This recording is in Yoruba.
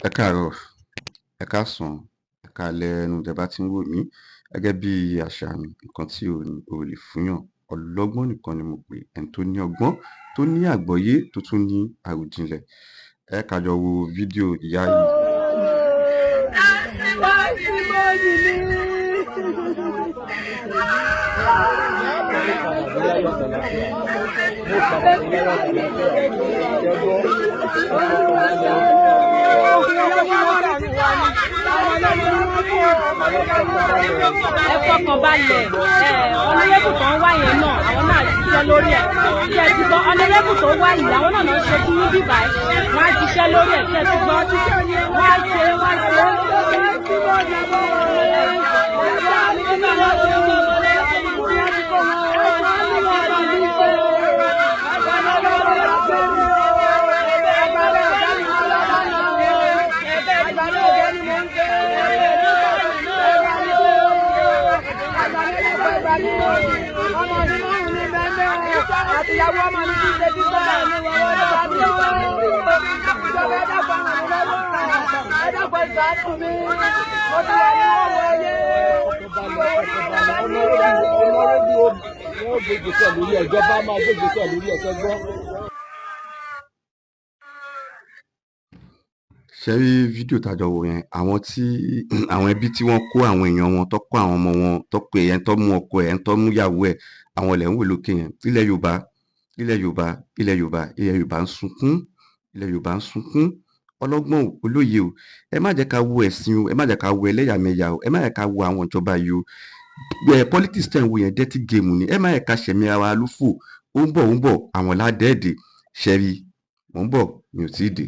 Ẹ káàárọ̀, ẹ káàsán, ẹ káalẹ́ níbi tẹ́ bá ti ń wò mí. Gẹ́gẹ́ bí àṣà mi, nǹkan tí o ò lè fúnyàn, ọlọ́gbọ́n nìkan ni mo pè, ẹni tó ní ọgbọ́n, tó ní àgbọ́yé, tó tún ní àròjinlẹ̀. Ẹ ká jọ wo fídíò ìyá yìí. Testimony ni. Ẹ fọkàn balẹ̀. Ẹ honourable tó ń wá yẹn náà, àwọn náà ṣiṣẹ́ lórí ẹ̀. Tí ẹ ti gbọ́, honourable tó wá yìí, àwọn náà náà ṣe fún yín bíbá ẹ̀. Wọ́n á ṣiṣẹ́ lórí ẹ̀. Tí ẹ ti gbọ́, wọ́n á ṣe, wọ́n á ṣe. Ọmọ mi márùn ní bẹ́ẹ̀ àtìyàwó ọmọ mi ti ṣe títà ìjọba. Ẹ dákun, àwọn ọmọ lọ́wọ́, ẹ dákun, ẹ ṣàánú mi, mo ti wà ní ọwọ́ ayé. Wọ́n gbé gbèsè lórí ẹ̀, ìjọba máa gbé gbèsè lórí ẹ̀, ṣẹ́gbọ́n. Ṣe rí fídíò tá a jọ wò yẹn, àwọn tí àwọn ẹbí tí wọ́n kó àwọn èèyàn wọn, tó kó àwọn ọmọ wọn, tó pé ẹni tó mú ọkọ ẹ̀, ẹni tó mú ìyàwó ẹ̀, àwọn ilẹ̀ ń wò lókè yẹn. Ilẹ̀ Yorùbá, ilẹ̀ Yorùbá, ilẹ̀ Yorùbá, ilẹ̀ Yorùbá ń sunkún, ilẹ̀ Yorùbá ń sunkún. Ọlọ́gbọ́n o, olóye o, ẹ má jẹ́ ká wo ẹ̀sìn o, ẹ má jẹ́ ká wo ẹlẹ́yàmẹ̀yà o, ẹ má jẹ́ ká wo àwọn ìjọba yìí o. Ẹ politics tẹ̀ ń wo yẹn, dirty game ni. Ẹ má jẹ́ ká ṣẹ̀mí ara wa lófò. Ó ń bọ̀, ó ń bọ̀, àwọn ládẹ́ẹ̀dẹ̀ ṣẹ́rí. Mò ń bọ̀, mi ò tíì dé.